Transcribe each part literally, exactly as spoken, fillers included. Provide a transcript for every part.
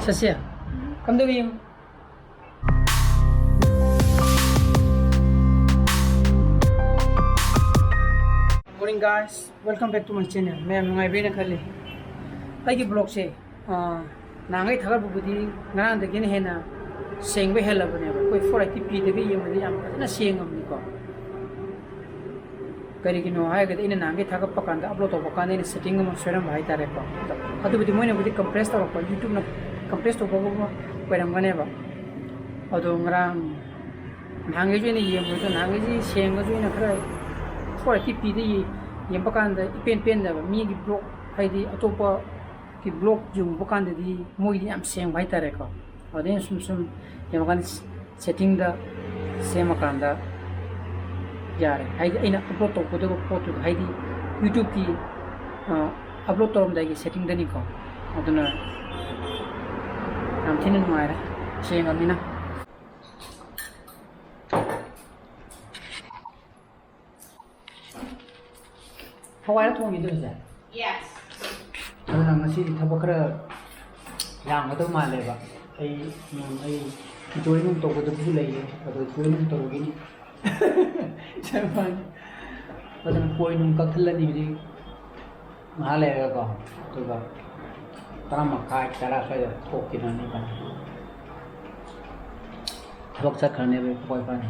ꯁꯠꯁꯦ, ꯀꯝꯗꯧꯔꯤ ꯌꯦꯡꯉꯨ꯫ Morning guys, welcome back to my channel. ꯃꯌꯥꯝ ꯅꯨꯡꯉꯥꯏꯕ꯭ꯔꯦꯅ ꯈꯜꯂꯤ꯫ ꯑꯩꯒꯤ vlogꯁꯦ, ꯑꯥ, ꯅꯍꯥꯟꯈꯩ ꯊꯥꯒꯠꯄꯕꯨꯗꯤ ꯉꯔꯥꯡꯗꯒꯤꯅ ꯍꯦꯟꯅ ꯁꯦꯡꯕ ꯍꯦꯜꯂꯕꯅꯦꯕ꯫ ꯑꯩꯈꯣꯏ four eighty pꯗꯒꯤ ꯌꯦꯡꯕꯗꯤ ꯌꯥꯝ ꯐꯖꯅ ꯁꯦꯡꯉꯕꯅꯤꯀꯣ꯫ ꯀꯔꯤꯒꯤꯅꯣ ꯍꯥꯏꯔꯒꯗꯤ ꯑꯩꯅ ꯅꯍꯥꯟꯈꯩ ꯊꯥꯒꯠꯄ ꯀꯥꯟꯗ, upload ꯇꯧꯕ ꯀꯥꯟꯗ ꯑꯩꯅ setting ꯑꯃ ꯁꯣꯏꯔꯝꯕ ꯍꯥꯏꯇꯥꯔꯦꯀꯣ꯫ ꯑꯗꯨꯕꯨꯗꯤ ꯃꯣꯏꯅꯕꯨꯗꯤ compress ꯇꯧꯔꯛꯄ, YouTubeꯅ compress ꯇꯧꯕꯒꯨꯝꯕ ꯑꯣꯏꯔꯝꯒꯅꯦꯕ꯫ ꯑꯗꯣ ꯉꯔꯥꯡ ꯅꯍꯥꯟꯈꯩꯁꯨ ꯑꯩꯅ ꯌꯦꯡꯕꯗꯣ, ꯅꯍꯥꯟꯈꯩꯁꯤ ꯁꯦꯡꯉꯁꯨ ꯑꯩꯅ ꯈꯔ four eighty pꯗ ꯌꯦ-, ꯌꯦꯡꯕ ꯀꯥꯟꯗ ꯏꯄꯦꯟ ꯄꯦꯟꯗꯕ꯫ ꯃꯤꯒꯤ vlog, ꯍꯥꯏꯗꯤ ꯑꯇꯣꯞꯄꯒꯤ vlog ꯌꯦꯡꯉꯨꯕ ꯀꯥꯟꯗꯗꯤ ꯃꯣꯏꯒꯤꯗꯤ ꯌꯥꯝ ꯁꯦꯡꯕ ꯍꯥꯏꯇꯥꯔꯦꯀꯣ꯫ ꯑꯗꯩ ꯑꯩꯅ ꯁꯨꯝ ꯁꯨꯝ ꯌꯦꯡꯉꯀꯥꯟꯗ, settingꯗ ꯁꯦꯝꯃꯀꯥꯟꯗ ꯌꯥꯔꯦ꯫ ꯍꯥꯏꯗꯤ ꯑꯩꯅ upload ꯇꯧꯒꯗꯕ ꯄꯣꯠꯇꯨꯗ, ꯍꯥꯏꯗꯤ YouTubeꯀꯤ, ꯑ, upload ꯇꯧꯔꯝꯗꯥꯏꯒꯤ settingꯗꯅꯤꯀꯣ꯫ ꯑꯗꯨꯅ ꯌꯥꯝ ꯊꯤꯅ ꯅꯨꯡꯉꯥꯏꯔꯦ, ꯁꯦꯡꯉꯕꯅꯤꯅ꯫ ꯍꯋꯥꯏꯔ ꯊꯣꯡꯉꯤꯗꯣ ꯍꯧꯖꯤꯛ? Yes. ꯑꯗꯨꯅ ꯉꯁꯤꯗꯤ ꯊꯕꯛ ꯈꯔ ꯌꯥꯝꯒꯗꯧ ꯃꯥꯜꯂꯦꯕ꯫ ꯑꯩ, ꯎꯝ, ꯑꯩ join ꯅꯨꯡ ꯇꯧꯒꯗꯕꯁꯨ ꯂꯩꯌꯦ, ꯑꯗꯣ join ꯅꯨꯡ ꯇꯧꯔꯨꯒꯤꯅꯤ꯫ ꯑꯗꯨꯅ ꯀꯣꯏ ꯅꯨꯡ ꯀꯛꯊꯠꯂꯅꯤ ꯍꯧꯖꯤꯛ ꯉꯥꯏꯍꯥꯛ ꯂꯩꯔꯒꯀꯣ, ꯑꯗꯨꯒ ꯇꯔꯥ ꯃꯈꯥꯏ, ꯇꯔꯥ ꯁ꯭ꯋꯥꯏꯗ ꯊꯣꯛꯈꯤꯗꯣꯏꯅꯤ ꯏꯕꯥꯅꯤ꯫ ꯊꯕꯛ ꯆꯠꯈ꯭ꯔꯅꯦꯕ ꯑꯩꯈꯣꯏ ꯏꯕꯥꯅꯤ꯫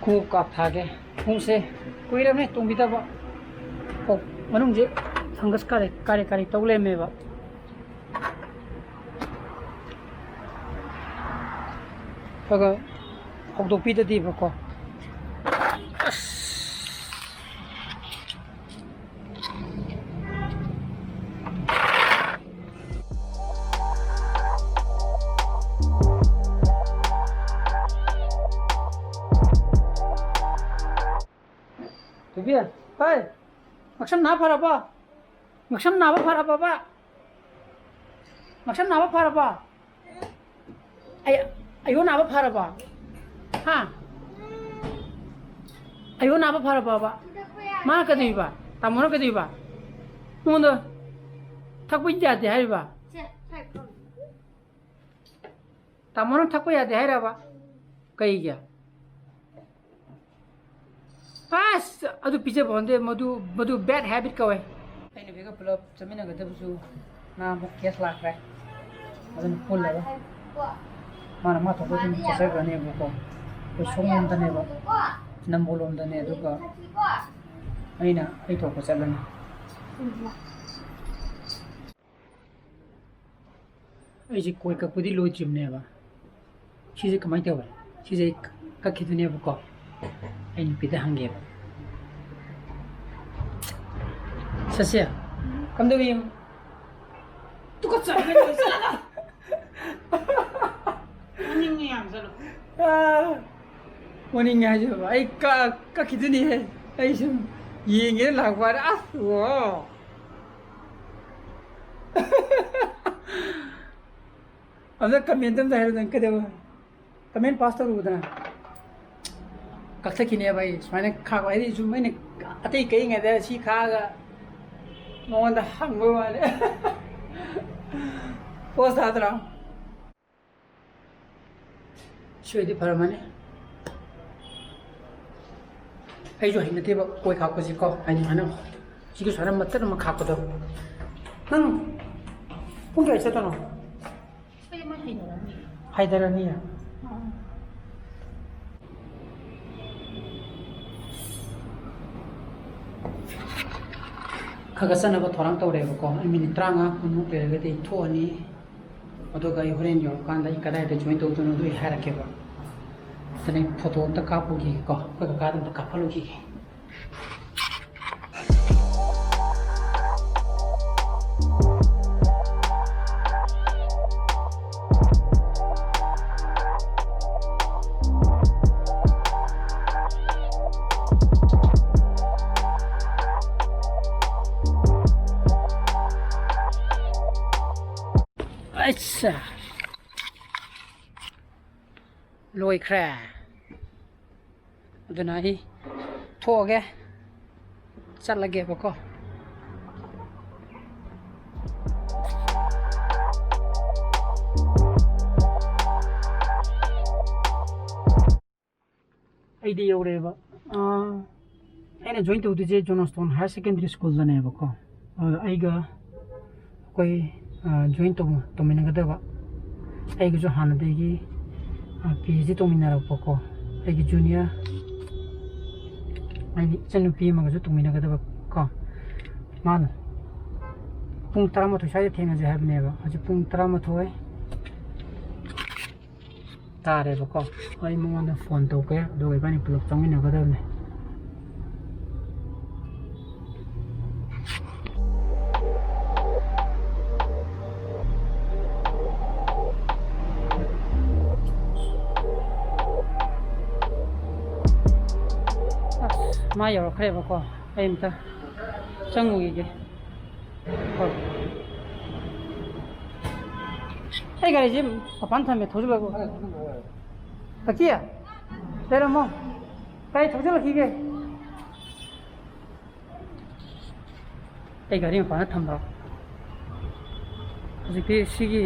ꯈꯣꯡꯎꯞ ꯀꯥꯞꯊꯥꯒꯦ꯫ ꯈꯣꯡꯎꯞꯁꯦ ꯀꯨꯏꯔꯕꯅꯦ ꯇꯣꯡꯕꯤꯗꯕ꯫ ꯀꯣꯛ ꯃꯅꯨꯡꯁꯦ fungus ꯀꯥꯔꯦ, ꯀꯥꯔꯦ, ꯀꯥꯔꯦ ꯇꯧ ꯂꯩꯔꯝꯃꯦꯕ꯫ ꯈꯔ ꯈꯔ ꯍꯧꯗꯣꯛꯄꯤꯗꯗꯤꯕꯀꯣ꯫ ꯑꯁ꯫ ꯊꯣꯏꯕꯤ, ꯍꯣꯏ, ꯉꯛꯁꯝ ꯅꯥ ꯐꯔꯕꯣ? ꯉꯛꯁꯝ ꯅꯥꯕ ꯐꯔꯕꯕ? ꯉꯛꯁꯝ ꯅꯥꯕ ꯐꯔꯕꯣ? ꯑꯩ, ꯑꯌꯣ ꯅꯥꯕ ꯐꯔꯕꯣ? ꯍꯥ? ꯑꯌꯣ ꯅꯥꯕ ꯐꯔꯕꯣꯕ? ꯃꯥꯅ ꯀꯩꯗꯧꯕ? ꯇꯥꯃꯣꯅ ꯀꯩꯗꯧꯕ? ꯑꯩꯉꯣꯟꯗ ꯊꯛꯄ ꯌꯥꯗꯦ ꯍꯥꯏꯔꯤꯕ? ꯁꯦ, ꯁ꯭ꯋꯥꯏ ꯐꯝ꯫ ꯇꯥꯃꯣꯅ ꯊꯛꯄ ꯌꯥꯗꯦ ꯍꯥꯏꯔꯕ? ꯀꯩꯒꯤ? ꯑꯁ! ꯑꯗꯨ ꯄꯤꯖꯕ ꯍꯣꯟꯗꯦ, ꯃꯗꯨ, ꯃꯗꯨ bad habit ꯀꯧꯋꯦ꯫ ꯑꯩ ꯅꯨꯄꯤꯒ ꯄꯨꯂꯞ ꯆꯠꯃꯤꯟꯅꯒꯗꯕꯁꯨ ꯅꯍꯥꯟꯃꯨꯛ case ꯂꯥꯛꯈ꯭ꯔꯦ꯫ ꯑꯗꯨꯅ ꯄꯨꯜꯂꯔꯣꯏ꯫ ꯃꯥꯅ ꯃꯥ ꯊꯣꯛꯄ ꯑꯗꯨꯝ ꯆꯠꯆꯈ꯭ꯔꯅꯦꯕꯀꯣ꯫ ꯑꯩꯈꯣꯏ ꯁꯣꯝꯂꯣꯝꯗꯅꯦꯕ, ꯅꯝꯕꯣꯜꯂꯣꯝꯗꯅꯦ, ꯑꯗꯨꯒ ꯑꯩꯅ ꯑꯩ ꯊꯣꯛꯄ ꯆꯠꯂꯅꯤ꯫ ꯑꯩꯁꯦ ꯀꯣꯏ ꯀꯛꯄꯗꯤ ꯂꯣꯏꯗ꯭ꯔꯤꯕꯅꯦꯕ꯫ ꯁꯤꯁꯦ ꯀꯃꯥꯏꯅ ꯇꯧꯋꯦ? ꯁꯤꯁꯦ ꯑꯩ ꯀꯛꯈꯤꯗꯣꯏꯅꯦꯕꯀꯣ꯫ ꯑꯩ ꯅꯨꯄꯤꯗ ꯍꯪꯒꯦꯕ꯫ ꯁꯁꯦ, ꯀꯝꯗꯧꯔꯤ? ꯇꯨꯀꯠꯆꯕꯅ ꯂꯣꯏꯔꯦ, ꯆꯠꯂꯒ꯫ ꯑꯣꯅꯤꯡꯉꯦ ꯌꯥꯝ, ꯆꯠꯂꯣ꯫ ꯑꯥ, ꯑꯣꯅꯤꯡꯉꯦ ꯍꯥꯏꯁꯤꯕ? ꯑꯩ ꯀꯛ-, ꯀꯛꯈꯤꯗꯣꯏꯅꯤꯍꯦ꯫ ꯑꯩ ꯁꯨꯝ ꯌꯦꯡꯒꯦꯅ ꯂꯥꯛꯄ ꯍꯥꯏꯔꯦ꯫ ꯑꯁ, ꯋꯥ꯫ ꯑꯝꯇ comment ꯑꯝꯇ ꯍꯥꯏꯔꯣ ꯅꯪ, ꯀꯩꯗꯧꯕ? Comment pass ꯇꯧꯔꯨꯕꯗꯅ ꯀꯛꯊꯠꯈꯤꯅꯦꯕ꯫ ꯑꯩ ꯁꯨꯃꯥꯏꯅ ꯈꯥꯛꯄ ꯍꯥꯏꯗꯤ, ꯁꯨꯝ ꯑꯩꯅ ꯑꯇꯩ ꯀꯛꯏꯉꯩꯗ ꯁꯤ ꯈꯥꯛꯑꯒ ꯃꯉꯣꯟꯗ ꯍꯪꯕꯩ ꯋꯥꯅꯤ꯫ Post ꯊꯥꯗ꯭ꯔꯣ? ꯁꯤ ꯑꯣꯏꯗꯤ ꯐꯔꯝꯃꯅꯤ꯫ ꯑꯩꯁꯨ ꯍꯩꯅꯗꯦꯕ ꯀꯣꯏ ꯈꯥꯛꯄꯁꯤꯀꯣ, ꯍꯥꯏꯗꯤ ꯁꯨꯃꯥꯏꯅ ꯁꯤꯒꯤ ꯁꯨꯃꯥꯏꯅ ꯃꯇꯠ ꯑꯃ ꯈꯥꯛꯄꯗꯣ꯫ ꯅꯪ ꯄꯨꯡ ꯀꯌꯥ ꯆꯠꯇꯣꯏꯅꯣ? ꯑꯩ ꯃꯣꯏ ꯍꯩꯅꯔꯅꯤ꯫ ꯍꯩꯅꯔꯅꯤꯌꯦ? ꯑꯥ꯫ ꯈꯔ ꯈꯔ ꯆꯠꯅꯕ ꯊꯧꯔꯥꯡ ꯇꯧꯔꯦꯕꯀꯣ꯫ ꯑꯩ minute ꯇꯔꯥꯃꯉꯥ ꯀꯨꯟꯃꯨꯛ ꯂꯩꯔꯒꯗꯤ ꯊꯣꯛꯑꯅꯤ꯫ ꯑꯗꯨꯒ ꯑꯩ ꯍꯣꯔꯦꯟ ꯌꯧꯔꯀꯥꯟꯗ ꯑꯩ ꯀꯗꯥꯏꯗ join ꯇꯧꯗꯣꯏꯅꯣ ꯑꯗꯨ ꯑꯩ ꯍꯥꯏꯔꯛꯀꯦꯕ꯫ ꯑꯗꯨꯅ ꯑꯩ photo ꯑꯝꯇ ꯀꯥꯞꯄꯨꯈꯤꯒꯦꯀꯣ, ꯑꯩꯈꯣꯏ ꯀꯀꯥꯗ ꯑꯝꯇ ꯀꯥꯞꯍꯜꯂꯨꯈꯤꯒꯦ꯫ ꯑꯠꯁꯥ꯫ ꯂꯣꯏꯈ꯭ꯔꯦ꯫ ꯑꯗꯨꯅ ꯑꯩ ꯊꯣꯛꯑꯒꯦ, ꯆꯠꯂꯒꯦꯕꯀꯣ꯫ ꯑꯩꯗꯤ ꯌꯧꯔꯦꯕ꯫ ꯑꯥ, ꯑꯩꯅ ꯖꯣꯏꯟ ꯇꯧꯗꯣꯏꯁꯦ ꯖꯣꯅꯣꯁꯇꯣꯟ ꯍꯥꯌꯔ ꯁꯦꯀꯦꯟꯗꯔꯤ ꯁ꯭ꯀꯨꯜꯗꯅꯦꯕꯀꯣ꯫ ꯑꯗꯨꯗ ꯑꯩꯒ ꯑꯩꯈꯣꯏ, ꯑꯥ, ꯖꯣꯏꯟ ꯇꯧ-, ꯇꯧꯃꯤꯟꯅꯒꯗꯕ ꯑꯩꯒꯁꯨ ꯍꯥꯟꯅꯗꯒꯤ, ꯑꯥ, ꯄꯤ ꯑꯩꯆ ꯗꯤ ꯇꯧꯃꯤꯟꯅꯔꯛꯄꯀꯣ, ꯑꯩꯒꯤ ꯖꯨꯅꯤꯌꯔ, ꯍꯥꯏꯗꯤ ꯏꯆꯟꯅꯨꯄꯤ ꯑꯃꯒꯁꯨ ꯇꯧꯃꯤꯟꯅꯒꯗꯕ ꯀꯣ꯫ ꯃꯥꯅ ꯄꯨꯡ ꯇꯔꯥꯃꯥꯊꯣꯏ ꯁ꯭ꯋꯥꯏꯗ ꯊꯦꯡꯅꯁꯦ ꯍꯥꯏꯕꯅꯦꯕ꯫ ꯍꯧꯖꯤꯛ ꯄꯨꯡ ꯇꯔꯥꯃꯥꯊꯣꯏ ꯇꯥꯔꯦꯕꯀꯣ꯫ ꯑꯩ ꯃꯉꯣꯟꯗ ꯐꯣꯟ ꯇꯧꯒꯦ, ꯑꯗꯨꯒ ꯏꯕꯥꯅꯤ ꯄꯨꯂꯞ ꯆꯪꯃꯤꯟꯅꯒꯗꯕꯅꯦ꯫ ꯑꯁ, ꯃꯥ ꯌꯧꯔꯛꯈ꯭ꯔꯦꯕꯀꯣ꯫ ꯑꯩ ꯑꯝꯇ ꯆꯪꯉꯨꯈꯤꯒꯦ꯫ ꯍꯣꯏ꯫ ꯑꯩ ꯒꯥꯔꯤꯁꯦ ꯃꯄꯥꯟ ꯊꯝꯃꯦ, ꯊꯧꯖꯤꯜꯂꯛꯑꯣ꯫ ꯀꯛꯆꯤ, ꯂꯩꯔꯝꯃꯣ꯫ ꯒꯥꯔꯤ ꯊꯧꯖꯤꯜꯂꯛꯈꯤꯒꯦ꯫ ꯑꯩ ꯒꯥꯔꯤ ꯃꯄꯥꯟꯗ ꯊꯝꯕ꯫ ꯍꯧꯖꯤꯛꯇꯤ ꯁꯤꯒꯤ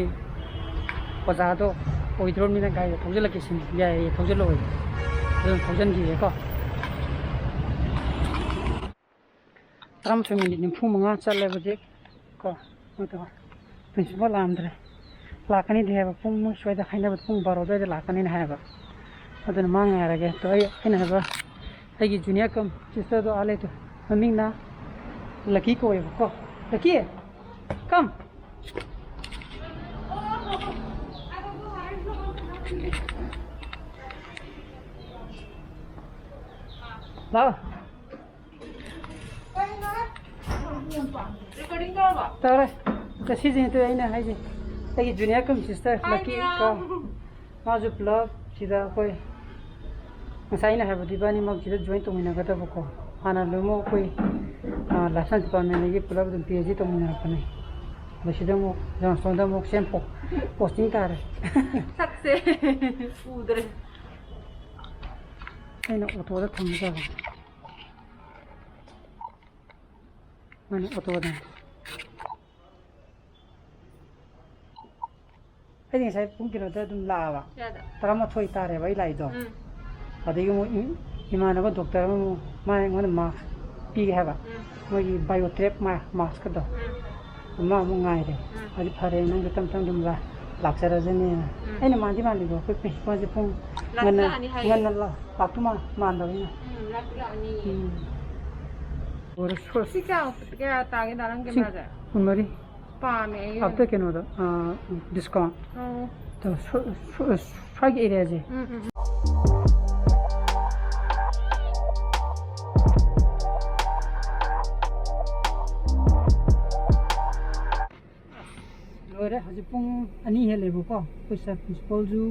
ꯑꯣꯖꯥꯗꯣ ꯑꯣꯏꯗ꯭ꯔꯣꯕꯅꯤꯅ ꯒꯥꯔꯤꯗꯣ ꯊꯧꯖꯤꯜꯂꯛꯀꯦ ꯁꯤꯅꯤ꯫ ꯌꯥꯏꯌꯦ, ꯊꯧꯖꯤꯜꯂꯛꯑꯣꯏ꯫ ꯑꯗꯨꯝ ꯊꯧꯖꯤꯟꯈꯤꯒꯦꯀꯣ꯫ ꯇꯔꯥꯃꯥꯊꯣꯏ ꯃꯤꯅꯤꯠ ꯅꯤꯐꯨ ꯃꯉꯥ ꯆꯠꯂꯦ ꯍꯧꯖꯤꯛ ꯀꯣ꯫ ꯑꯗꯣ ꯄ꯭ꯔꯤꯟꯁꯤꯄꯥꯜ ꯂꯥꯛꯑꯝꯗ꯭ꯔꯦ꯫ ꯂꯥꯛꯀꯅꯤꯗꯤ ꯍꯥꯏꯕ, ꯄꯨꯡ ꯃꯣꯏ ꯁ꯭ꯋꯥꯏꯗ ꯍꯥꯏꯅꯕꯗ ꯄꯨꯡ ꯕꯥꯔꯣ ꯑꯗꯨꯋꯥꯏꯗ ꯂꯥꯛꯀꯅꯤꯅ ꯍꯥꯏꯕ꯫ ꯑꯗꯨꯅ ꯃꯥ ꯉꯥꯏꯔꯒꯦ꯫ ꯑꯗꯣ ꯑꯩ, ꯑꯩꯅ ꯍꯥꯏꯕ, ꯑꯩꯒꯤ ꯖꯨꯅꯤꯌꯔ ꯀꯝ ꯁꯤꯁꯇꯔꯗꯣ ꯑꯥ ꯂꯩꯇꯣ꯫ ꯃꯃꯤꯡꯅ ꯂꯛꯀꯤ ꯀꯧꯋꯦꯕꯀꯣ꯫ ꯂꯛꯀꯤ! ꯀꯝ! ꯂꯥꯛꯑꯣ꯫ ꯇꯧꯔꯦ꯫ ꯑꯗ ꯁꯤꯁꯤꯅꯤ ꯇꯨ ꯑꯩꯅ ꯍꯥꯏꯁꯦ꯫ ꯑꯩꯒꯤ ꯖꯨꯅꯤꯌꯔ ꯀꯝ ꯁꯤꯁꯇꯔ ꯂꯛꯀꯤ ꯀꯣ꯫ ꯃꯥꯁꯨ ꯄꯨꯂꯞ ꯁꯤꯗ ꯑꯩꯈꯣꯏ ꯉꯁꯥꯏ ꯑꯩꯅ ꯍꯥꯏꯕꯗꯤ ꯏꯕꯥꯅꯤꯃꯛ ꯁꯤꯗ ꯖꯣꯏꯟ ꯇꯧꯃꯤꯟꯅꯒꯗꯕꯀꯣ꯫ ꯍꯥꯟꯅ ꯂꯣꯏꯅꯃꯛ ꯑꯩꯈꯣꯏ, ꯑ, ꯂꯥꯏꯐ ꯁꯥꯏꯟꯁ ꯗꯤꯄꯥꯔꯠꯃꯦꯟꯗꯒꯤ ꯄꯨꯂꯞ ꯑꯗꯨꯝ ꯄꯤ ꯑꯩꯆ ꯗꯤ ꯇꯧꯃꯤꯟꯅꯔꯛꯄꯅꯦ꯫ ꯑꯗꯣ ꯁꯤꯗ ꯑꯃꯨꯛ ꯖꯣꯟꯁꯇꯣꯟꯗ ꯑꯃꯨꯛ ꯁꯦꯝ ꯄꯣ-, ꯄꯣꯁꯇꯤꯡ ꯇꯥꯔꯦ꯫ ꯁꯛꯁꯦ ꯎꯗ꯭ꯔꯦ꯫ ꯑꯩꯅ ꯑꯣꯇꯣꯗ ꯊꯝꯖꯕꯅꯦ꯫ ꯃꯥꯅ ꯑꯣꯇꯣꯗ꯫ ꯑꯩꯗꯤ ꯉꯁꯥꯏ ꯄꯨꯡ ꯀꯩꯅꯣꯗ ꯑꯗꯨꯝ ꯂꯥꯛꯑꯕ꯫ ꯀꯌꯥꯗ? ꯇꯔꯥꯃꯥꯊꯣꯏ ꯇꯥꯔꯦꯕ ꯑꯩ ꯂꯥꯛꯏꯗꯣ꯫ ꯎꯝ꯫ ꯑꯗꯒꯤ ꯑꯃꯨꯛ ꯏ-, ꯏꯃꯥꯟꯅꯕ ꯗꯣꯛꯇꯔ ꯑꯃ ꯑꯃꯨꯛ ꯃꯥ ꯑꯩꯉꯣꯟꯗ ꯃꯥꯛꯁ ꯄꯤꯒꯦ ꯍꯥꯏꯕ, ꯎꯝ꯫ ꯃꯣꯏꯒꯤ ꯕꯥꯏꯑꯣꯇ꯭ꯔꯦꯞ ꯃꯥ-, ꯃꯥꯛꯁꯀꯗꯣ꯫ ꯎꯝ꯫ ꯑꯃ ꯑꯃꯨꯛ ꯉꯥꯏꯔꯦ꯫ ꯎꯝ꯫ ꯑꯗꯨ ꯐꯔꯦ, ꯅꯪꯁꯨ ꯇꯞ ꯇꯞ ꯑꯗꯨꯝ ꯂꯥ-, ꯂꯥꯛꯆꯔꯁꯅꯦꯅ꯫ ꯎꯝ꯫ ꯑꯩꯅ ꯃꯥꯟꯗꯤ ꯃꯥꯜꯂꯤꯀꯣ, ꯑꯩꯈꯣꯏ ꯄ꯭ꯔꯤꯟꯁꯤꯄꯥꯜꯁꯦ ꯄꯨꯡ ꯂꯥꯛꯇꯤ ꯉꯟꯅ, ꯂꯥꯛꯑꯅꯤ ꯍꯥꯏꯌꯦ꯫ ꯉꯟꯅ ꯂꯥ-, ꯂꯥꯛꯇꯧ ꯃꯥ-, ꯃꯥꯟꯗꯕꯅꯤꯅ꯫ ꯎꯝ, ꯂꯥꯛꯇꯤ ꯂꯥꯛꯑꯅꯤ꯫ ꯎꯝ꯫ ꯂꯣꯏꯔꯦ, ꯁꯣ-, ꯁꯤ ꯀꯌꯥ, ꯀꯌꯥ ꯇꯥꯒꯦ, ꯗꯥ, ꯅꯪ ꯁꯤ ꯀꯦꯃꯦꯔꯥꯁꯦ? ꯀꯨꯟꯃꯔꯤ꯫ ꯄꯥꯝꯃꯦ ꯑꯩ ꯑꯣꯏꯅ꯫ ꯑꯐꯇꯔ ꯀꯩꯅꯣꯗ, ꯑꯥ, ꯗꯤꯁꯀꯥꯎꯟ꯫ ꯑꯣ꯫ ꯇꯣ, ꯁ꯭ꯋꯥ-, ꯁ꯭ꯋꯥ-, ꯁ꯭ꯋꯥꯏꯒꯤ ꯑꯦꯔꯤꯌꯥꯁꯦ꯫ ꯎꯝ, ꯎꯝ, ꯎꯝ꯫ ꯂꯣꯏꯔꯦ, ꯍꯧꯖꯤꯛ ꯄꯨꯡ ꯑꯅꯤ ꯍꯦꯜꯂꯦꯕꯀꯣ꯫ ꯑꯩꯈꯣꯏ ꯁꯥꯔ ꯄ꯭ꯔꯤꯟꯁꯤꯄꯥꯜꯁꯨ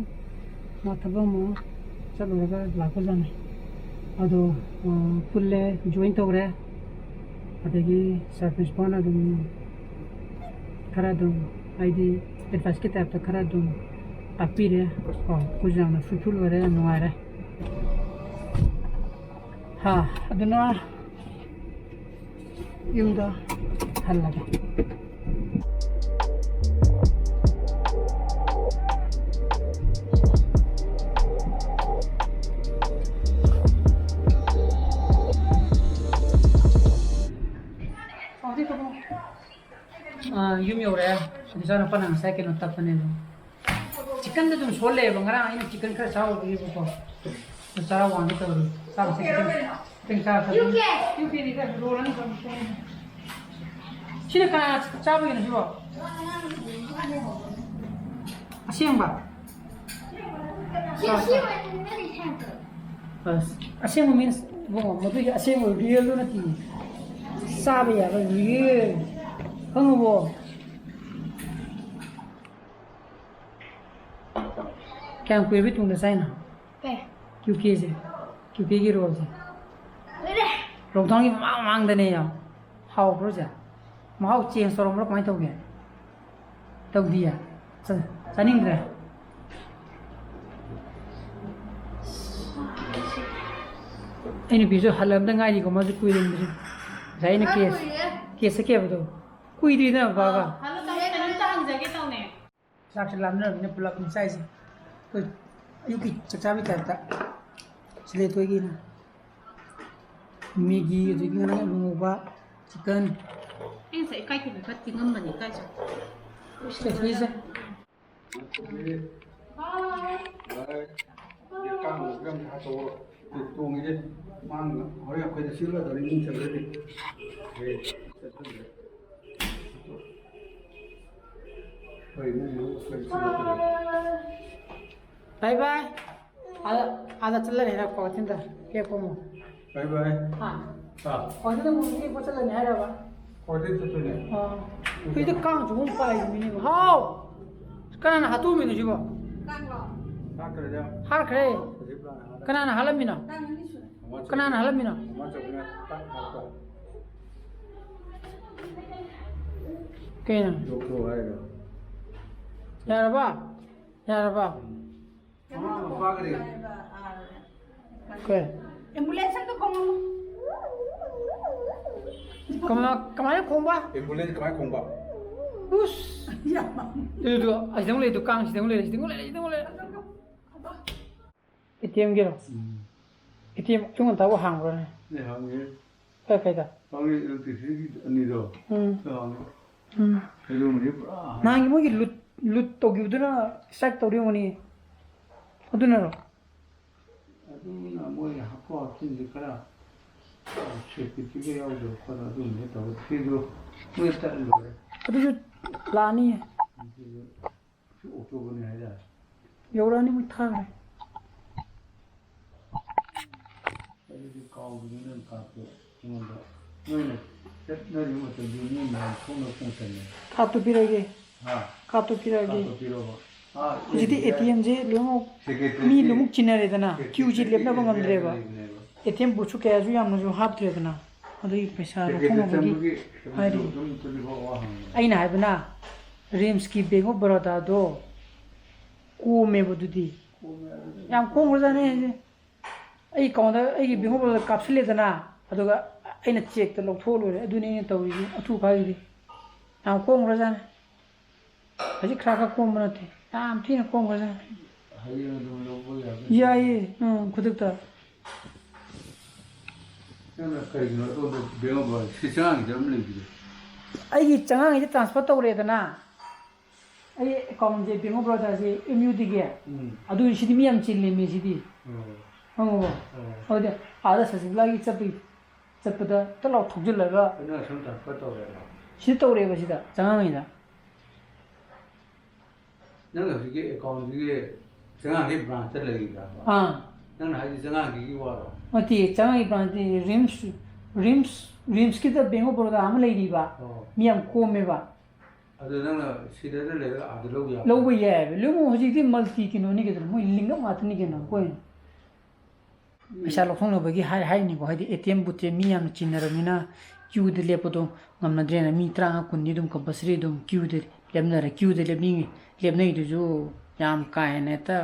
ꯃꯥ ꯊꯕꯛ ꯑꯃ ꯆꯠꯂꯨꯔꯒ ꯂꯥꯛꯄꯖꯥꯠꯅꯤ꯫ ꯑꯗꯣ, ꯑ, ꯄꯨꯜꯂꯦ, ꯖꯣꯏꯟ ꯇꯧꯔꯦ꯫ ꯑꯗꯒꯤ ꯁꯥꯔ ꯄ꯭ꯔꯤꯟꯁꯤꯄꯥꯜꯅ ꯑꯗꯨꯝ ꯈꯔ ꯑꯗꯨꯝ, ꯍꯥꯏꯗꯤ, ꯑꯦꯗꯚꯥꯏꯁꯀꯤ ꯇꯥꯏꯞꯇ ꯈꯔ ꯑꯗꯨꯝ ꯇꯥꯛꯄꯤꯔꯦ꯫ ꯀꯣ, ꯑꯩꯈꯣꯏꯁꯨ ꯌꯥꯝꯅ ꯐ꯭ꯔꯨꯠꯐꯨꯜ ꯑꯣꯏꯔꯦ, ꯌꯥꯝ ꯅꯨꯡꯉꯥꯏꯔꯦ꯫ ꯍꯥ, ꯑꯗꯨꯅ ꯌꯨꯝꯗ ꯍꯜꯂꯒꯦ꯫ ꯑ, ꯌꯨꯝ ꯌꯧꯔꯦ꯫ ꯏꯆꯥꯅꯨꯄꯥꯅ ꯉꯁꯥꯏ ꯀꯩꯅꯣ ꯇꯞꯄꯅꯦꯕ꯫ ꯆꯤꯛꯀꯟꯗ ꯑꯗꯨꯝ ꯁꯣꯜ ꯂꯩꯌꯦꯕ꯫ ꯉꯔꯥꯡ ꯑꯩꯅ ꯆꯤꯛꯀꯟ ꯈꯔ ꯆꯥꯎꯕꯒꯤꯕꯀꯣ꯫ ꯆꯔꯥ ꯋꯥꯟꯒꯦ ꯇꯧꯔꯤ꯫ ꯆꯥꯕꯁꯦ ꯈꯤꯇꯪ, ꯈꯤꯇꯪ ꯆꯥꯔ ꯐꯖꯅ꯫ ꯌꯨ ꯀꯦꯗꯤ ꯈꯔ ꯔꯣꯜ ꯑꯅꯤ ꯈꯛ ꯊꯣꯡꯉꯦ꯫ ꯁꯤꯅ ꯀꯅꯥ ꯆꯥꯕꯒꯤꯅꯣ ꯁꯤꯕꯣ? ꯑꯁꯦꯡꯕ? ꯑꯁ, ꯑꯁꯦꯡꯕ means, ꯏꯕꯨꯡꯉꯣ, ꯃꯗꯨꯒꯤ ꯑꯁꯦꯡꯕ realꯗꯨ ꯅꯠꯇꯦ꯫ ꯆꯥꯕ ꯌꯥꯕ real꯫ ꯈꯪꯉꯕꯣ? ꯀꯌꯥꯝ ꯀꯨꯏꯔꯕꯩ ꯇꯨꯡꯗ ꯆꯥꯏꯅꯣ? ꯀꯩ? ꯀ꯭ꯌꯨ ꯀꯦꯁꯦ꯫ ꯀ꯭ꯌꯨ ꯀꯦꯒꯤ ꯔꯣꯜꯁꯦ꯫ ꯀꯨꯏꯔꯦ꯫ ꯂꯣꯛꯗꯥꯎꯟꯒꯤ ꯃꯃꯥꯡ ꯃꯃꯥꯡꯗꯅꯦ ꯌꯥꯝ꯫ ꯍꯥꯎꯕ꯭ꯔꯣ ꯁꯦ? ꯃꯍꯥꯎ ꯆꯦꯟꯖ ꯇꯧꯔꯝꯕ꯭ꯔꯣ? ꯀꯃꯥꯏꯅ ꯇꯧꯒꯦ? ꯇꯧꯗꯤꯌꯦ? ꯆꯥ-, ꯆꯥꯅꯤꯡꯗ꯭ꯔꯦ? ꯑꯩ ꯅꯨꯄꯤꯁꯨ ꯍꯜꯂꯝꯗ ꯉꯥꯏꯔꯤꯀꯣ, ꯃꯥꯁꯨ ꯀꯨꯏꯔꯝꯗ꯭ꯔꯤ꯫ ꯉꯁꯥꯏ ꯑꯩꯅ ꯈꯔ ꯀꯦꯁ, ꯀꯨꯏꯔꯦ꯫ ꯀꯦꯁ ꯆꯠꯀꯦ ꯍꯥꯏꯕꯗꯣ꯫ ꯀꯨꯏꯗ꯭ꯔꯤꯗ ꯕꯥꯕꯥ꯫ ꯑꯥ, ꯍꯜꯂꯣ, ꯇꯥꯃꯣ, ꯀꯩꯅꯣꯝꯇ ꯍꯪꯖꯒꯦ ꯇꯧꯅꯦ꯫ ꯆꯥꯛꯁꯦ ꯂꯥꯝꯅꯔꯕꯅꯤꯅ ꯄꯨꯂꯞ ꯑꯗꯨꯝ ꯆꯥꯏꯁꯦ꯫ ꯑꯩꯈꯣꯏ ꯑꯌꯨꯛꯀꯤ ꯆꯥꯛ ꯆꯥꯕꯒꯤ ꯇꯥꯏꯞꯇ꯫ ꯁꯤꯂꯦꯠꯇꯣꯏꯒꯤꯅ ꯃꯦꯒꯤ, ꯑꯗꯒꯤ ꯉꯔꯥꯡ ꯑꯂꯨ ꯉꯧꯕ, ꯆꯤꯛꯀꯟ꯫ ꯑꯩ ꯉꯁꯥꯏ ꯏꯀꯥꯏ ꯊꯤꯕꯤ ꯈꯔ ꯇꯤꯡꯉꯝꯕꯅꯤ, ꯏꯀꯥꯏ ꯆꯠ-, ꯁꯤꯂꯦꯠꯇꯣꯏꯁꯦ꯫ ꯀꯥꯡ ꯃꯔꯛꯇ ꯌꯥꯝ ꯍꯥꯠꯇꯣꯛꯑꯣ꯫ ꯇꯣꯡꯉꯤꯁꯦ ꯃꯥꯡꯅ ꯍꯣꯔꯦꯟ ꯑꯩꯈꯣꯏꯗ ꯁꯤꯜꯂꯗꯧꯔꯤ ꯏꯃꯨꯡ ꯆꯪꯗ꯭ꯔꯗꯤ꯫ ꯍꯣꯏ, ꯏꯃꯨꯡ ꯃꯅꯨꯡ ꯑꯩꯈꯣꯏ ꯁꯤꯜꯂꯛꯀꯗꯧꯔꯤ꯫ ꯕꯥꯏ ꯕꯥꯏ꯫ ꯑꯥꯗ, ꯑꯥꯗ ꯆꯠꯂꯅꯤ ꯍꯥꯏꯔ ꯀ꯭ꯋꯥꯀꯩꯊꯦꯜꯗ ꯀꯦꯞ ꯑꯃꯨꯛ꯫ ꯕꯥꯏ ꯕꯥꯏ꯫ ꯍꯥ? ꯑꯥ꯫ ꯀ꯭ꯋꯥꯀꯩꯊꯦꯜꯗ ꯑꯃꯨꯛ ꯀꯦꯞ ꯆꯠꯂꯅꯤ ꯍꯥꯏꯔꯕ? ꯀ꯭ꯋꯥꯀꯩꯊꯦꯜ ꯆꯠꯇꯣꯏꯅꯦ꯫ ꯑꯥ꯫ ꯍꯨꯏꯗ ꯀꯥꯡ ꯆꯤꯛꯄ ꯑꯃ ꯄꯥꯏꯔꯤꯃꯤꯅꯦ꯫ ꯍꯥꯎ! ꯀꯅꯥꯅ ꯍꯥꯠꯇꯣꯛꯑꯝꯃꯤꯅꯣ ꯁꯤꯕꯣ? ꯀꯥꯡꯂꯣ? ꯍꯥꯠꯈ꯭ꯔꯦꯗ꯫ ꯍꯥꯠꯈ꯭ꯔꯦ? ꯍꯧꯖꯤꯛ ꯀꯅꯥꯅ ꯍꯥꯠꯂꯦ? ꯀꯅꯥꯅ ꯍꯥꯠꯂꯝꯃꯤꯅꯣ? ꯀꯥꯡ ꯑꯅꯤ ꯁꯨꯔꯦ꯫ ꯃꯃꯥ ꯆꯧꯕꯤꯅ꯫ ꯀꯅꯥꯅ ꯍꯥꯠꯂꯝꯃꯤꯅꯣ? ꯃꯃꯥ ꯆꯧꯕꯤꯅ ꯇꯛ ꯍꯥꯠꯄ꯫ ꯀꯩꯅꯣ? ꯌꯣꯛꯊꯣꯛ ꯍꯥꯏꯔꯣ? ꯌꯥꯔꯕ? ꯌꯥꯔꯕ? ꯎꯝ꯫ ꯃꯃꯥ ꯃꯄꯥꯒꯗꯤ? ꯀꯩ? ꯑꯦꯝꯕꯨꯂꯦꯟꯁ ꯑꯝꯇ ꯈꯣꯡꯉꯣ꯫ ꯀꯃꯥꯏ-, ꯀꯃꯥꯏꯅ ꯈꯣꯡꯕ? ꯑꯦꯝꯕꯨꯂꯦꯟꯁ ꯀꯃꯥꯏꯅ ꯈꯣꯡꯕ? ꯎꯁ! ꯌꯥꯝ ꯃꯥꯡ-, ꯑꯗꯨꯗꯣ ꯑꯁꯤꯗ ꯑꯃꯨꯛ ꯂꯩꯗꯣ, ꯀꯥꯡ ꯁꯤꯗ ꯑꯃꯨꯛ ꯂꯩꯔꯦ, ꯁꯤꯗ ꯑꯃꯨꯛ ꯂꯩꯔꯦ, ꯁꯤꯗ ꯑꯃꯨꯛ ꯂꯩꯔꯦ꯫ ꯑꯦ ꯇꯤ ꯑꯦꯝꯒꯤꯔꯣ? ꯎꯝ꯫ ꯑꯦ ꯇꯤ ꯑꯦꯝ ꯑꯌꯨꯛ ꯉꯟꯇꯥꯕꯨ ꯍꯥꯡꯕ꯭ꯔꯥꯅꯦ? ꯑꯦ, ꯍꯥꯡꯉꯦ꯫ ꯀꯥꯏ ꯀꯥꯏꯗ? ꯍꯥꯡꯉꯦ, ꯏꯂꯦꯛꯇ꯭ꯔꯤꯁꯤꯇꯤꯒꯤ ꯑꯅꯤꯗꯣ꯫ ꯎꯝ꯫ ꯑꯗꯨ ꯍꯥꯡꯉꯦ꯫ ꯎꯝ꯫ ꯑꯗꯨ ꯃꯅꯤ ꯄꯨꯔꯥ ꯍꯥꯡꯉꯦ꯫ ꯅꯍꯥꯟꯒꯤ ꯃꯣꯏꯒꯤ ꯂꯨꯠ, ꯂꯨꯠ ꯇꯧꯈꯤꯕꯗꯨꯅ ꯁ꯭ꯇ꯭ꯔꯥꯏꯛ ꯇꯧꯔꯤ ꯑꯣꯏꯔꯝꯒꯅꯤ꯫ ꯑꯗꯨꯅꯔꯣ? ꯑꯗꯨꯅ ꯃꯣꯏ ꯍꯥꯞꯄ ꯍꯥꯞꯆꯤꯟꯁꯦ ꯈꯔ ꯁꯦꯀ꯭ꯌꯨꯔꯤꯇꯤꯒ ꯌꯥꯎꯗꯕ ꯈꯣꯠꯇꯕ ꯑꯗꯨꯒꯨꯝꯕ ꯇꯧꯔ ꯁꯤꯁꯨ ꯃꯣꯏ ꯇꯠꯂ ꯂꯣꯏꯔꯦ꯫ ꯑꯗꯨꯁꯨ ꯂꯥꯛꯑꯅꯤꯌꯦ꯫ ꯑꯗꯨꯁꯨ ꯁꯤ ꯑꯣꯛꯇꯣꯕꯔꯅꯤ ꯍꯥꯏꯗꯥꯏ? ꯌꯧꯔꯛꯑꯅꯤ, ꯃꯣꯏ ꯊꯥꯈ꯭ꯔꯦ꯫ ꯑꯗꯨꯗꯤ ꯀꯥꯎꯗ꯭ꯔꯤꯉꯩ ꯅꯪ ꯀꯥꯞꯄꯣ ꯑꯩꯉꯣꯟꯗ꯫ ꯅꯣꯏꯅ ꯆꯠꯅꯔꯤꯕ ꯃꯇꯝꯗꯤ ꯃꯤ ꯃꯌꯥꯝ ꯊꯣꯛꯅꯕ ꯄꯨꯡꯁꯟꯅꯤ꯫ ꯀꯥꯞꯇꯨ ꯄꯤꯔꯒꯦ꯫ ꯍꯥ? ꯀꯥꯞꯇꯨ ꯄꯤꯔꯒꯦ꯫ ꯀꯥꯞꯇꯨ ꯄꯤꯔꯣꯕ꯫ ꯑꯥ, ꯍꯧꯖꯤꯛꯇꯤ ꯑꯦ ꯇꯤ ꯑꯦꯝꯁꯦ ꯂꯣꯏꯅꯃꯛ ꯁꯦꯀ꯭ꯔꯦꯇꯔꯤ ꯃꯤ ꯂꯣꯏꯅꯃꯛ ꯆꯤꯟꯅꯔꯦꯗꯅ, ꯁꯦꯀ꯭ꯔꯦꯇꯔꯤ ꯀ꯭ꯌꯨꯁꯦ ꯂꯦꯞꯅꯕ ꯉꯝꯗ꯭ꯔꯦꯕ꯫ ꯂꯩꯕꯅꯦꯕ꯫ ꯑꯦ ꯇꯤ ꯑꯦꯝ ꯕꯨꯠꯁꯨ ꯀꯌꯥꯁꯨ ꯌꯥꯝꯅꯁꯨ ꯍꯥꯞꯇ꯭ꯔꯦꯗꯅ, ꯑꯗꯨꯒꯤ ꯄꯩꯁꯥ ꯁꯦꯀ꯭ꯔꯦꯇꯔꯤ ꯂꯧꯊꯣꯛꯅꯕꯒꯤ ꯆꯪꯕꯒꯤ ꯍꯥꯏꯔꯤ꯫ ꯑꯗꯨꯝ ꯆꯠꯂꯤꯕ ꯋꯥ ꯍꯪꯕ꯫ ꯑꯩꯅ ꯍꯥꯏꯕꯅ, ꯔꯤꯝꯁꯀꯤ ꯕꯦꯡ ꯑꯣꯐ ꯕꯔꯣꯗꯥꯗꯣ ꯀꯣꯝꯃꯦꯕ ꯑꯗꯨꯗꯤ꯫ ꯀꯣꯝꯃꯦ ꯑꯗꯨꯗꯤ꯫ ꯌꯥꯝ ꯀꯣꯝꯈ꯭ꯔꯖꯥꯠꯅꯤ ꯍꯥꯏꯁꯦ꯫ ꯑꯩ ꯑꯦꯀꯥꯎꯟꯗ, ꯑꯩꯒꯤ ꯕꯦꯡ ꯑꯣꯐ ꯕꯔꯣꯗꯥ ꯀꯥꯞꯁꯤꯜꯂꯦꯗꯅ, ꯑꯗꯨꯒ ꯑꯩꯅ ꯆꯦꯛꯇ ꯂꯧꯊꯣꯛꯑ ꯂꯣꯏꯔꯦ꯫ ꯑꯗꯨꯅꯤ ꯑꯩꯅ ꯇꯧꯔꯤꯁꯦ ꯑꯊꯨ ꯐꯥꯒꯤꯗꯤ꯫ ꯌꯥꯝ ꯀꯣꯝꯈ꯭ꯔꯖꯥꯠꯅꯤ꯫ ꯍꯧꯖꯤꯛ ꯈꯔ ꯈꯔ ꯀꯣꯝꯕ ꯅꯠꯇꯦ, ꯌꯥꯝ ꯊꯤꯅ ꯀꯣꯝꯈ꯭ꯔꯖꯥꯠꯅꯤ꯫ ꯍꯌꯦꯡ ꯑꯗꯨꯝ ꯂꯧꯕ ꯌꯥꯒꯅꯤ? ꯌꯥꯏꯌꯦ, ꯎꯝ, ꯈꯨꯗꯛꯇ꯫ ꯅꯪꯅ ꯀꯔꯤꯒꯤꯅꯣ ꯑꯇꯣꯞꯄ ꯕꯦꯡ ꯑꯣꯐ ꯕꯔꯣꯗꯥ ꯁꯤ ꯆꯪꯉꯛꯏꯗ ꯑꯗꯨꯝ ꯂꯩꯕꯤꯗꯣ? ꯑꯩꯒꯤ ꯆꯪꯉꯛꯏꯁꯦ ꯇ꯭ꯔꯥꯟꯁꯐꯔ ꯇꯧꯔꯦꯗꯅ, ꯑꯩ ꯑꯦꯀꯥꯎꯟꯁꯦ ꯕꯦꯡ ꯑꯣꯐ ꯕꯔꯣꯗꯥꯁꯦ ꯑꯦꯝ ꯌꯨꯗꯒꯤ, ꯎꯝ꯫ ꯑꯗꯨꯒꯤ ꯁꯤꯗꯤ ꯃꯤ ꯌꯥꯝ ꯆꯤꯜꯂꯦꯃꯤ ꯁꯤꯗꯤ, ꯑꯣ꯫ ꯈꯪꯉꯕꯣ? ꯑꯣ꯫ ꯑꯗꯨꯗꯤ ꯑꯥꯗ ꯁꯁꯤꯕꯂꯥꯒꯤ ꯆꯠꯄꯒꯤ, ꯆꯠꯄꯗ ꯇꯛ ꯂꯥꯎ ꯊꯧꯖꯤꯜꯂꯒ ꯑꯗꯨꯅ ꯁꯨꯝ ꯇ꯭ꯔꯥꯟꯁꯐꯔ ꯇꯧꯔꯦꯕ꯫ ꯁꯤ ꯇꯧꯔꯦꯕ ꯁꯤꯗ ꯆꯪꯉꯛꯏꯗ꯫ ꯅꯪꯅ ꯍꯧꯖꯤꯛꯀꯤ ꯑꯦꯀꯥꯎꯟꯁꯤꯒꯤ ꯆꯉꯥꯡꯒꯤ ꯕ꯭ꯔꯥꯟꯁꯇ ꯂꯩꯔꯤꯕ? ꯑꯥ꯫ ꯅꯪꯅ ꯍꯥꯏꯗꯤ ꯆꯉꯥꯡꯒꯤꯒꯤ ꯋꯥꯔꯣ? ꯅꯠꯇꯦ, ꯆꯉꯥꯡꯒꯤ ꯕ꯭ꯔꯥꯟꯁꯇꯤ ꯔꯤꯝꯁ, ꯔꯤꯝꯁ, ꯔꯤꯝꯁꯀꯤꯗ ꯕꯦꯡ ꯑꯣꯐ ꯕꯔꯣꯗꯥ ꯑꯃ ꯂꯩꯔꯤꯕ꯫ ꯑꯣ꯫ ꯃꯤ ꯌꯥꯝ ꯀꯣꯝꯃꯦꯕ꯫ ꯑꯗꯨ ꯅꯪꯅ ꯁꯤꯗ ꯂꯩꯔꯒ ꯑꯥꯗ ꯂꯧ ꯌꯥꯕ? ꯂꯧꯕ ꯌꯥꯏꯑꯕ꯫ ꯂꯣꯏꯅꯃꯛ ꯍꯧꯖꯤꯛꯇꯤ ꯃꯜꯇꯤ ꯀꯩꯅꯣꯅꯤ ꯀꯩꯅꯣ, ꯃꯣꯏ ꯂꯤꯡ ꯑꯞ ꯉꯥꯛꯇꯅꯤ ꯀꯩꯅꯣ ꯑꯩꯈꯣꯏ꯫ ꯄꯩꯁꯥ ꯂꯧꯊꯣꯛꯅꯕꯒꯤ ꯍꯥꯏ-, ꯍꯥꯏꯅꯤꯀꯣ, ꯍꯥꯏꯗꯤ ꯑꯦ ꯇꯤ ꯑꯦꯝ ꯕꯨꯠꯁꯦ ꯃꯤ ꯌꯥꯝꯅ ꯆꯤꯟꯅꯔꯕꯅꯤꯅ ꯀ꯭ꯌꯨꯗ ꯂꯦꯞꯄꯗꯣ ꯉꯝꯅꯗ꯭ꯔꯦꯅ ꯃꯤ ꯇꯔꯥꯃꯉꯥ ꯀꯨꯟꯗꯤ ꯑꯗꯨꯝ ꯀꯝꯄꯜꯁꯔꯤ ꯑꯗꯨꯝ ꯀ꯭ꯌꯨꯗ ꯂꯦꯞꯅꯔꯦ꯫ ꯀ꯭ꯌꯨꯗ ꯂꯦꯞꯅꯤꯡꯉꯤ, ꯂꯦꯞꯅꯩꯗꯨꯁꯨ ꯌꯥꯝ ꯀꯥ ꯍꯦꯟꯅ ꯍꯦꯛꯇ,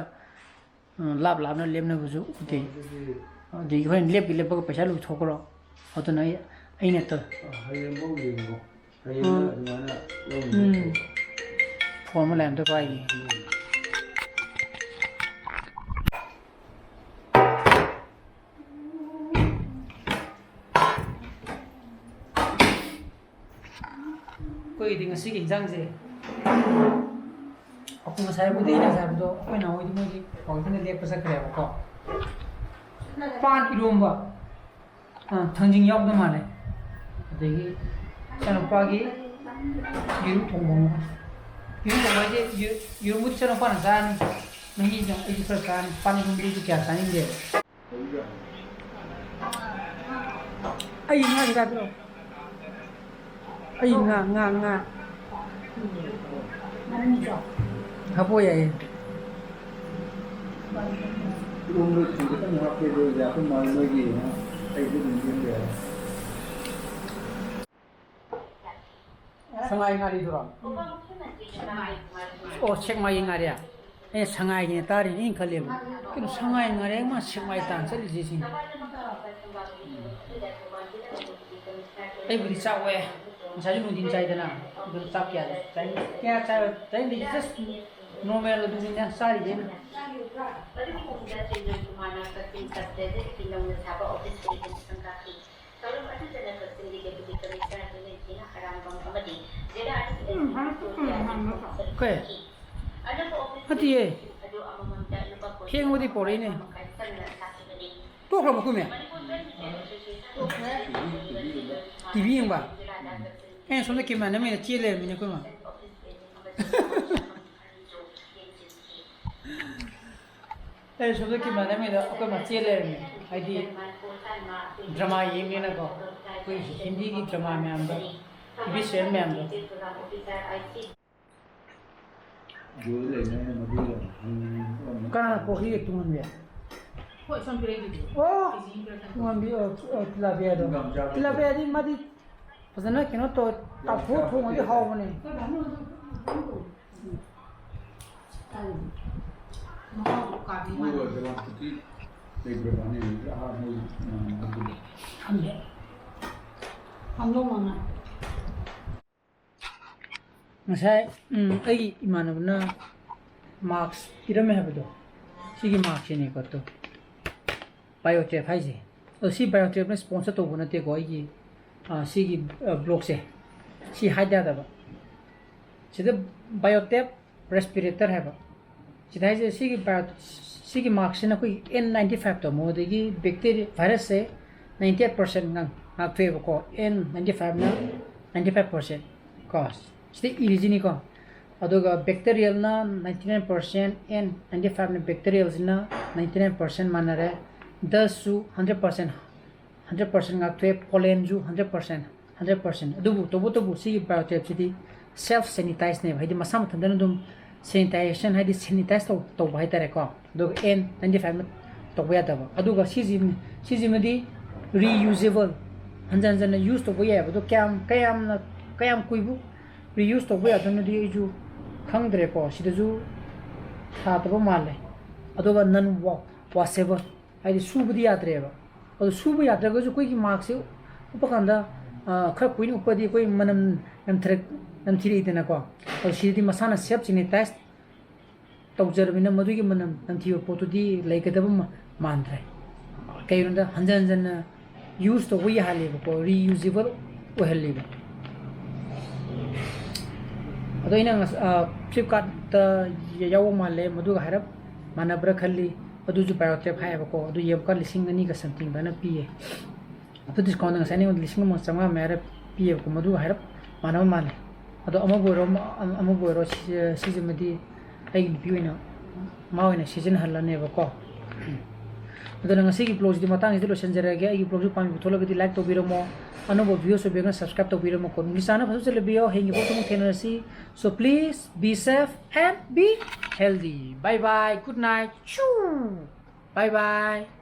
ꯑ, ꯂꯥꯞ ꯂꯥꯞꯅ ꯂꯦꯞꯅꯕꯁꯨ ꯎꯗꯦ꯫ ꯑꯗꯨꯗꯤ ꯑꯗꯒꯤ ꯍꯣꯔꯦꯟ ꯂꯦꯞꯀꯤ ꯂꯦꯞꯄꯒ ꯄꯩꯁꯥ ꯂꯣꯏꯊꯣꯛꯈ꯭ꯔꯣ꯫ ꯑꯗꯨꯅ ꯑꯩ, ꯑꯩꯅ ꯇꯧ-, ꯍꯌꯦꯡꯐꯥꯎ ꯌꯦꯡꯉꯣ꯫ ꯍꯌꯦꯡ ꯎꯝ꯫ ꯑꯗꯨꯃꯥꯏꯅ ꯎꯝ꯫ ꯂꯧꯅꯕ꯫ ꯐꯣꯟ ꯑꯃ ꯂꯩꯔꯝꯗ ꯄꯥꯏꯒꯦ꯫ ꯎꯝ꯫ ꯑꯩꯈꯣꯏꯒꯤꯗꯤ ꯉꯁꯤꯒꯤ ꯏꯟꯖꯥꯡꯁꯦ, ꯑꯩꯈꯣꯏ ꯉꯁꯥꯏꯕꯨꯗꯤ ꯑꯩꯅ ꯉꯁꯥꯏ ꯍꯥꯏꯕꯗꯣ, ꯑꯩꯈꯣꯏ ꯅꯍꯣꯏꯗꯤ ꯃꯣꯏꯒꯤ ꯋꯥꯛꯀꯤꯡꯗ ꯂꯦꯞꯄ ꯆꯠꯈ꯭ꯔꯦꯕꯀꯣ꯫ ꯄꯥꯟ ꯏꯔꯣꯝꯕ, ꯑ, ꯊꯥꯡꯖꯤꯡ ꯌꯥꯎꯗ ꯃꯥꯜꯂꯦ꯫ ꯑꯗꯒꯤ ꯏꯆꯥꯅꯨꯄꯥꯒꯤ ꯌꯦꯔꯨꯝ ꯊꯣꯡꯕ ꯑꯃꯒ꯫ ꯌꯦꯔꯨꯝ ꯊꯣꯡꯕ ꯍꯥꯏꯁꯦ, ꯌꯦ-, ꯌꯦꯔꯨꯝꯕꯨꯗꯤ ꯏꯆꯥꯅꯨꯄꯥꯅ ꯆꯥꯔꯅꯤ, ꯃꯍꯤꯗꯣ ꯑꯩꯁꯨ ꯈꯔ ꯆꯥꯔꯅꯤ꯫ ꯄꯥꯟ ꯏꯔꯣꯝꯕꯗꯨꯗꯤ ꯀꯌꯥ ꯆꯥꯅꯤꯡꯗꯦꯕ꯫ ꯑꯩ ꯉꯥꯁꯦ ꯀꯥꯏ ꯄꯤꯔꯛꯑꯣ? ꯑꯩ ꯉꯥ, ꯉꯥ, ꯉꯥ꯫ ꯍꯥꯞꯄꯣ ꯌꯥꯏꯌꯦ꯫ ꯏꯔꯣꯝꯕ ꯈꯤꯇꯪ ꯍꯥꯞꯀꯦ ꯑꯗꯨ ꯑꯣꯏꯔꯗꯤ ꯑꯩꯈꯣꯏ ꯃꯥ ꯅꯣꯏꯒꯤ ꯑꯩꯁꯨ ꯑꯗꯨꯝ ꯌꯦꯡꯕ ꯌꯥꯏ꯫ ꯁꯉꯥꯏ ꯉꯥꯔꯤꯗꯨꯔꯣ? ꯑꯣ, ꯁꯦꯛꯃꯥꯏꯒꯤ ꯉꯥꯔꯤ꯫ ꯑꯩꯅ ꯁꯉꯥꯏꯒꯤꯅ ꯇꯥꯔꯤꯅꯦ ꯑꯩꯅ ꯈꯜꯂꯦꯕ꯫ ꯀꯩꯅꯣ ꯁꯉꯥꯏ ꯉꯥꯔꯤ ꯑꯃ ꯁꯦꯛꯃꯥꯏ ꯇꯥꯟꯅ ꯆꯠꯂꯤꯁꯦ ꯁꯤꯅꯤ꯫ ꯑꯩꯕꯨꯗꯤ ꯆꯥꯛꯋꯦ꯫ ꯉꯁꯥꯏꯁꯨ ꯅꯨꯡꯊꯤꯟ ꯆꯥꯏꯗꯅ꯫ ꯑꯗꯨ ꯆꯥꯛ ꯀꯌꯥ ꯆꯥꯏ-, ꯀꯌꯥ ꯆꯥꯏ-, ꯆꯥꯏꯗꯦ, just ꯅꯣꯔꯃꯦꯜ ꯑꯗꯨꯅꯤꯅ ꯆꯥꯔꯤꯁꯦ꯫ ꯃꯗꯨꯒꯤ ꯃꯇꯨꯡꯗ ꯆꯦꯟꯗ꯭ꯔꯖ ꯀꯨꯃꯥꯔꯅ ꯀꯛꯆꯤꯡ ꯁꯕ ꯗꯤꯁꯇ꯭ꯔꯤꯛꯀꯤ ꯅꯧꯅ ꯁꯥꯕ ꯑꯣꯐꯤꯁ ꯕꯤꯜꯗꯤꯡ ꯁꯪꯒꯥꯈꯤ꯫ ꯊꯧꯔꯝ ꯑꯗꯨꯗ ꯀꯛꯆꯤꯡꯒꯤ ꯗꯦꯄꯨꯇꯤ ꯀꯃꯤꯁꯅꯔ ꯂꯩꯇꯦꯅ ꯑꯔꯥꯡꯕꯝ ꯑꯃꯗꯤ ꯖꯤꯂꯥ ꯑꯁꯤꯒꯤ ꯑꯦꯁ ꯄꯤ ꯀꯩ? ꯑꯅꯧꯕ ꯑꯣꯐꯤꯁ ꯅꯠꯇꯤꯌꯦ꯫ ꯕꯤꯜꯗꯤꯡ ꯑꯗꯨ ꯑꯃꯃꯝꯗ ꯂꯨꯄꯥ ꯀꯣꯇꯤ ꯐꯦꯡꯕꯗꯤ ꯄꯣꯔꯛꯏꯅꯦ꯫ ꯃꯈꯥꯏ ꯆꯪꯅ ꯁꯥꯈꯤꯕꯅꯤ꯫ ꯇꯣꯛꯈ꯭ꯔꯕ ꯀꯨꯝꯃꯦ? ꯃꯅꯤꯄꯨꯔ ꯄ꯭ꯔꯦꯁ ꯑꯦꯁꯣꯁꯤꯌꯦꯁꯟ ꯇꯤꯚꯤ ꯌꯦꯡꯕ꯫ ꯑꯩꯅ ꯁꯣꯝꯗ ꯀꯦꯃꯦꯔꯥ ꯅꯝꯃꯤꯅ ꯆꯦꯜ ꯂꯩꯔꯝꯃꯤꯅꯦ ꯑꯩꯈꯣꯏ ꯃꯥ꯫ ꯑꯩ ꯁꯣꯝꯗ ꯀꯦꯃꯦꯔꯥ ꯅꯝꯃꯤꯗ ꯑꯩꯈꯣꯏ ꯃꯥ ꯆꯦꯜ ꯂꯩꯔꯝꯃꯦ꯫ ꯍꯥꯏꯗꯤ ꯗ꯭ꯔꯃꯥ ꯌꯦꯡꯅꯦꯅꯀꯣ꯫ ꯑꯩꯈꯣꯏ ꯍꯤꯟꯗꯤꯒꯤ ꯗ꯭ꯔꯃꯥ ꯃꯌꯥꯝꯗꯣ, ꯇꯤꯚꯤ ꯁꯤꯔꯤꯌꯦꯜ ꯃꯌꯥꯝꯗꯣ꯫ ꯀꯅꯥꯅ ꯀꯣꯐꯤꯒ ꯇꯨꯡꯍꯟꯕꯤ? ꯍꯣꯏ, ꯁꯣꯝ ꯄꯤꯔꯛꯏꯗꯨꯗꯤ꯫ ꯑꯣ! ꯀꯦꯖꯤ ꯈꯔ ꯊꯝꯃꯦ꯫ ꯇꯨꯡꯍꯟꯕꯤ, ꯑꯣ, ꯑꯣ, ꯇꯤꯂꯥꯄꯤꯌꯥꯗꯣ꯫ ꯇꯤꯂꯥꯄꯤꯌꯥꯗꯤ ꯃꯥꯗꯤ ꯐꯖꯅ ꯀꯩꯅꯣ ꯇꯧ, ꯇꯥꯎꯊꯣꯛꯑ ꯊꯣꯡꯉꯗꯤ ꯍꯥꯎꯕꯅꯦ꯫ ꯑꯩꯈꯣꯏ ꯚꯥꯅꯨ ꯑꯗꯨ ꯀꯩꯅꯣ ꯇꯧ꯫ ꯃꯍꯥꯎꯗꯣ ꯀꯥꯕꯤ ꯃꯥꯜꯂꯦ꯫ ꯈꯪꯗꯦ꯫ ꯍꯥꯡꯗꯣꯛ ꯃꯉꯥ꯫ ꯉꯁꯥꯏ, ꯎꯝ, ꯑꯩꯒꯤ ꯏꯃꯥꯟꯅꯕꯅ ꯃꯥꯛꯁ ꯄꯤꯔꯝꯃꯦ ꯍꯥꯏꯕꯗꯣ, ꯁꯤꯒꯤ ꯃꯥꯛꯁꯤꯅꯦꯀꯣ꯫ ꯇꯣ, ꯕꯥꯏꯑꯣꯇꯦꯞ ꯍꯥꯏꯁꯦ꯫ ꯑꯗꯣ ꯁꯤ ꯕꯥꯏꯑꯣꯇꯦꯞꯅ ꯁ꯭ꯄꯣꯟꯁꯔ ꯇꯧꯕ ꯅꯠꯇꯦꯀꯣ꯫ ꯑꯩꯒꯤ, ꯑ, ꯁꯤꯒꯤ, ꯑ, ꯕ꯭ꯂꯣꯛꯁꯦ ꯁꯤ ꯍꯥꯏꯗ ꯌꯥꯗꯕ꯫ ꯁꯤꯗ ꯕꯥꯏꯑꯣꯇꯦꯞ ꯔꯦꯁꯄꯤꯔꯦꯇꯔ ꯍꯥꯏꯕ꯫ ꯁꯤꯗ ꯍꯥꯏꯁꯦ ꯁꯤꯒꯤ bio-, ꯁꯤꯒꯤ ꯃꯥꯛꯁꯤꯅ ꯑꯩꯈꯣꯏꯒꯤ ꯑꯦꯟ ꯅꯥꯏꯟꯇꯤ ꯐꯥꯏꯚꯇꯣ, ꯃꯉꯣꯟꯗꯒꯤ ꯕꯦꯛꯇꯦꯔꯤꯌꯥ, ꯚꯥꯏꯔꯁꯁꯦ ꯅꯥꯏꯟꯇꯤ ꯑꯩꯠ ꯄꯥꯔꯁꯦꯟ ꯉꯥꯛꯊꯣꯛꯑꯦꯕꯀꯣ꯫ ꯑꯦꯟ ꯅꯥꯏꯟꯇꯤ ꯐꯥꯏꯚꯅ ꯅꯥꯏꯟꯇꯤ ꯐꯥꯏꯚ ꯄꯥꯔꯁꯦꯟ ꯀꯣ꯫ ꯁꯤꯗ ꯏꯔꯤꯁꯤꯅꯤꯀꯣ꯫ ꯑꯗꯨꯒ ꯕꯦꯛꯇꯦꯔꯤꯌꯦꯜꯅ ninety nine percent, N ninety ꯐꯥꯏꯚꯅ ꯕꯦꯛꯇꯦꯔꯤꯌꯦꯜꯁꯤꯅ ꯅꯥꯏꯟꯇꯤ ꯅꯥꯏꯟ ꯄꯥꯔꯁꯦꯟ ꯃꯥꯟꯅꯔꯦ꯫ ꯗꯁꯁꯨ ꯍꯟꯗ꯭ꯔꯦꯠ ꯄꯥꯔꯁꯦꯟ, ꯍꯟꯗ꯭ꯔꯦꯠ ꯄꯥꯔꯁꯦꯟ ꯉꯥꯛꯊꯣꯛꯑꯦ꯫ ꯄꯣꯂꯦꯟꯁꯨ ꯍꯟꯗ꯭ꯔꯦꯠ ꯄꯥꯔꯁꯦꯟ, ꯍꯟꯗ꯭ꯔꯦꯠ ꯄꯥꯔꯁꯦꯟ꯫ ꯑꯗꯨꯕꯨ ꯇꯧꯕꯇꯕꯨ ꯁꯤꯒꯤ ꯕꯥꯏꯑꯣꯇꯦꯞꯁꯤꯗꯤ ꯁꯦꯜꯐ ꯁꯦꯅꯤꯇꯥꯏꯖꯅꯦꯕ, ꯍꯥꯏꯗꯤ ꯃꯁꯥ ꯃꯊꯟꯇꯅ ꯑꯗꯨꯝ ꯁꯦꯅꯤꯇꯥꯏꯖꯦꯁꯟ, ꯍꯥꯏꯗꯤ ꯁꯦꯅꯤꯇꯥꯏꯖ ꯇꯧ-, ꯇꯧꯕ ꯍꯥꯏꯇꯥꯔꯦꯀꯣ꯫ ꯑꯗꯨꯒ ꯑꯦꯟ ꯅꯥꯏꯟꯇꯤ ꯐꯥꯏꯚꯅ ꯇꯧꯕ ꯌꯥꯗꯕ꯫ ꯑꯗꯨꯒ ꯁꯤꯁꯤ-, ꯁꯤꯁꯤꯃꯗꯤ ꯔꯤꯌꯨꯖꯦꯕꯜ, ꯍꯟꯖꯟ ꯍꯟꯖꯟꯅ ꯌꯨꯁ ꯇꯧꯕ ꯌꯥꯏꯑꯕ꯫ ꯑꯗꯣ ꯀꯌꯥꯝ, ꯀꯌꯥꯝꯅ, ꯀꯌꯥꯝ ꯀꯨꯏꯕꯨ ꯔꯤꯌꯨꯁ ꯇꯧꯕ ꯌꯥꯗꯣꯏꯅꯣꯗꯤ ꯑꯩꯁꯨ ꯈꯪꯗ꯭ꯔꯦꯀꯣ꯫ ꯁꯤꯗꯁꯨ ꯊꯥꯗꯕ ꯃꯥꯜꯂꯦ꯫ ꯑꯗꯨꯒ ꯅꯟ ꯋꯥ-, ꯋꯥꯁꯦꯕꯜ, ꯍꯥꯏꯗꯤ ꯁꯨꯕꯗꯤ ꯌꯥꯗ꯭ꯔꯦꯕ꯫ ꯑꯗꯨ ꯁꯨꯕ ꯌꯥꯗ꯭ꯔꯒꯁꯨ ꯑꯩꯈꯣꯏꯒꯤ ꯃꯥꯛꯁꯁꯦ ꯎꯞꯄ ꯀꯥꯟꯗ, ꯑ, ꯈꯔ ꯀꯨꯏꯅ ꯎꯞꯄꯗꯤ ꯑꯩꯈꯣꯏ ꯃꯅꯝ ꯅꯝꯊꯔꯛ-, ꯅꯝꯊꯤꯔꯛꯏꯗꯅꯀꯣ꯫ ꯑꯗꯨ ꯁꯤꯗꯗꯤ ꯃꯁꯥꯅ ꯁꯦꯜꯐ ꯁꯦꯅꯤꯇꯥꯏꯖ ꯇꯧꯖꯔꯕꯅꯤꯅ ꯃꯗꯨꯒꯤ ꯃꯅꯝ ꯅꯝꯊꯤꯕ ꯄꯣꯠꯇꯨꯗꯤ ꯂꯩꯒꯗꯕ ꯃꯥꯟꯗ꯭ꯔꯦ꯫ ꯀꯩꯒꯤꯅꯣꯗ ꯍꯟꯖꯟ ꯍꯟꯖꯟꯅ ꯌꯨꯁ ꯇꯧꯕ ꯌꯥꯍꯜꯂꯦꯕꯀꯣ, ꯔꯤꯌꯨꯖꯦꯕꯜ ꯑꯣꯏꯍꯜꯂꯦꯕ꯫ ꯑꯗꯣ ꯑꯩꯅ ꯐ꯭ꯂꯤꯞꯀꯥꯔꯠꯇ ꯌꯥꯎꯕ ꯃꯥꯜꯂꯦ, ꯃꯗꯨꯒ ꯍꯥꯏꯔꯞ ꯃꯥꯟꯅꯕ꯭ꯔꯥ ꯈꯜꯂꯤ꯫ ꯑꯗꯨꯁꯨ ꯕꯥꯏꯑꯣꯇꯦꯛ ꯍꯥꯏꯌꯦꯕꯀꯣ, ꯑꯗꯨ ꯌꯦꯡꯕꯀꯥꯟ ꯂꯤꯁꯤꯡ ꯑꯅꯤꯒ ꯁꯝꯊꯤꯡ ꯑꯗꯨꯃꯥꯏꯅ ꯄꯤꯌꯦ꯫ ꯑꯗꯨ ꯗꯤꯁꯀꯥꯎꯟꯗ ꯉꯁꯥꯏ ꯑꯩꯉꯣꯟꯗ ꯂꯤꯁꯤꯡ ꯑꯃꯒ ꯆꯥꯝꯃꯉꯥ ꯃꯌꯥ ꯍꯥꯏꯔꯞ ꯄꯤꯌꯦꯕꯀꯣ, ꯃꯗꯨꯒ ꯍꯥꯏꯔꯞ ꯃꯥꯟꯅꯕ ꯃꯥꯜꯂꯦ꯫ ꯑꯗꯣ ꯑꯃꯕꯨ ꯑꯣꯏꯔꯣ ꯑꯃꯕꯨ ꯑꯣꯏꯔꯣ ꯁꯤꯁꯤꯃꯗꯤ ꯑꯩꯒꯤ ꯅꯨꯄꯤ ꯑꯣꯏꯅ ꯃꯥ ꯑꯣꯏꯅ ꯁꯤꯖꯤꯟꯅꯍꯜꯂꯅꯦꯕꯀꯣ꯫ ꯑꯗꯨꯅ ꯉꯁꯤꯒꯤ ꯕ꯭ꯂꯣꯒꯁꯤꯗꯤ ꯃꯇꯥꯡꯁꯤꯗ ꯂꯣꯏꯁꯤꯟꯖꯔꯒꯦ꯫ ꯑꯩꯒꯤ ꯕ꯭ꯂꯣꯒꯁꯨ ꯄꯥꯝꯕꯤꯕ ꯊꯣꯛꯂꯒꯗꯤ ꯂꯥꯏꯛ ꯇꯧꯕꯤꯔꯝꯃꯣ, ꯑꯅꯧꯕ ꯚꯤꯌꯨꯁ ꯑꯣꯏꯕꯤꯔꯒꯅ ꯁꯕꯁꯀ꯭ꯔꯥꯏꯕ ꯇꯧꯕꯤꯔꯝꯃꯣꯀꯣ꯫ ꯅꯨꯡꯒꯤ ꯆꯥꯅ ꯐꯖꯅ ꯆꯠꯂꯕꯤꯌꯣ꯫ ꯍꯌꯦꯡꯒꯤ ꯕ꯭ꯂꯣꯒꯇ ꯑꯃꯨꯛ ꯊꯦꯡꯅꯔꯁꯤ꯫ So please be safe and be healthy. Bye bye. Good night. Choo. Bye bye.